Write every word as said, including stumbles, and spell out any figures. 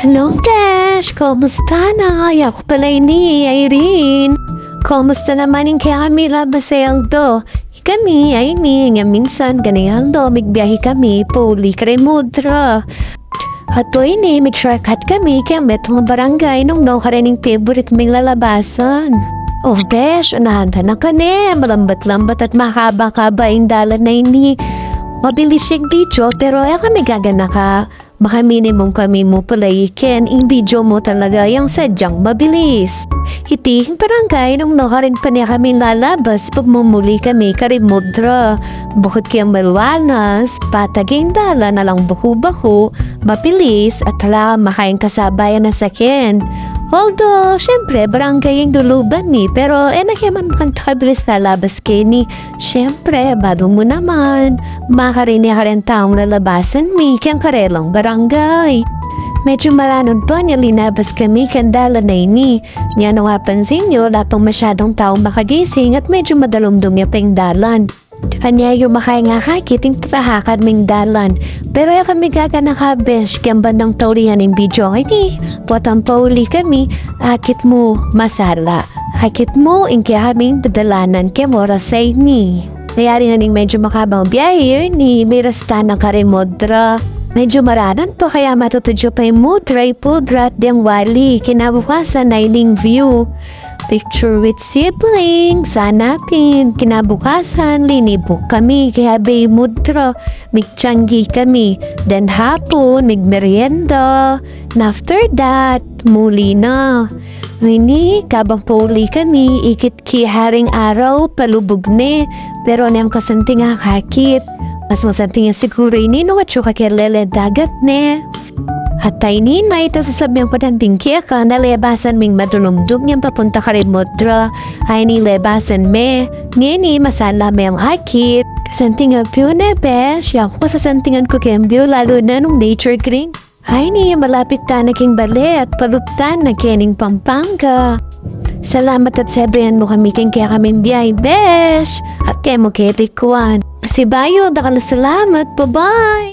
Hello, besh! Kumusta na? Aku pala ini, Irene. Kumusta naman ing kekami labas a aldo? Kami, ay ini, nya minsan, gani aldo, migbiahe kami, pauli karin Mudra. At o ini, mig-shortcut kami, keng metung a barangay, nung nukarin ing favorite ming lalabasan. O besh, unahan ta na kane, malambat-lambat at makaba-kaba ing dalan a ini. Mabilis ing video, pero e kami gaganaka. Maka-minimum kami mu pala iken, ing video mu talaga yang sadyang mabilis. Iti ing barangay nung nukarin pa ne kami lalabas, pagmumuli kami karin Mudra. Bukut keng malualas, patag ing dalan, alang baku-baku, mabilis, at ala makaing kasabayan a sakyan. Although, syempre, barangay ing luluban mi, pero e na ke man makanta kabilis lalabas keni. Syempre, balu mu naman, makarin ya karin taung lalabasan mi keng karelang barangay. Medyo maranun pa nya linabas kami keng dalan a ini. Nya nung apansin yu, ala pang masyadung taung makagising at medyo madalumdum ya pa ing dalan. Anya yu makaing akakit ing pakahakad ming dalan. Pero e kami gaganaka besh, keng bandang taulihan ning video a ini, potang pauli kami, akit mu masala. Akit mu ing kekaming dadalanan keng oras a ini. Mayari na ning medyo makabang biahe ini, miras ta na karin Mudra. Medyo maranun pa kaya matutud yu pa ing Mudra, ipudrat deng wali, kinabukasan a ining view. Picture with siblings, hanapin, kinabukasan, linibuk kami, kaya bay Mudra, migtianggi kami, then hapun, migmerienda, and after that, muli na. Ini, kabang pauli kami, ikit ki haring araw, palubug ne, pero nem kasanting akakit. Mas masanting ya siguru ini nung atyu ka keng lele dagat ne. At ini na ita sasabian ku na ding keka na lebasan ming madulumdum yang papunta karin Mudra. Ay ini lebasan me, ngeni masala meng akit. Kasanting a view ne besh, yaku kasasantingan ku keng view lalu na nung nature green. Ay ini malapit ta na keng bale at palub ta na kening Pampanga. Salamat at sebean mu kami keng kekaming biahe besh. At kemu ke likwan. Pasibayu, dakal a salamat. Bye-bye!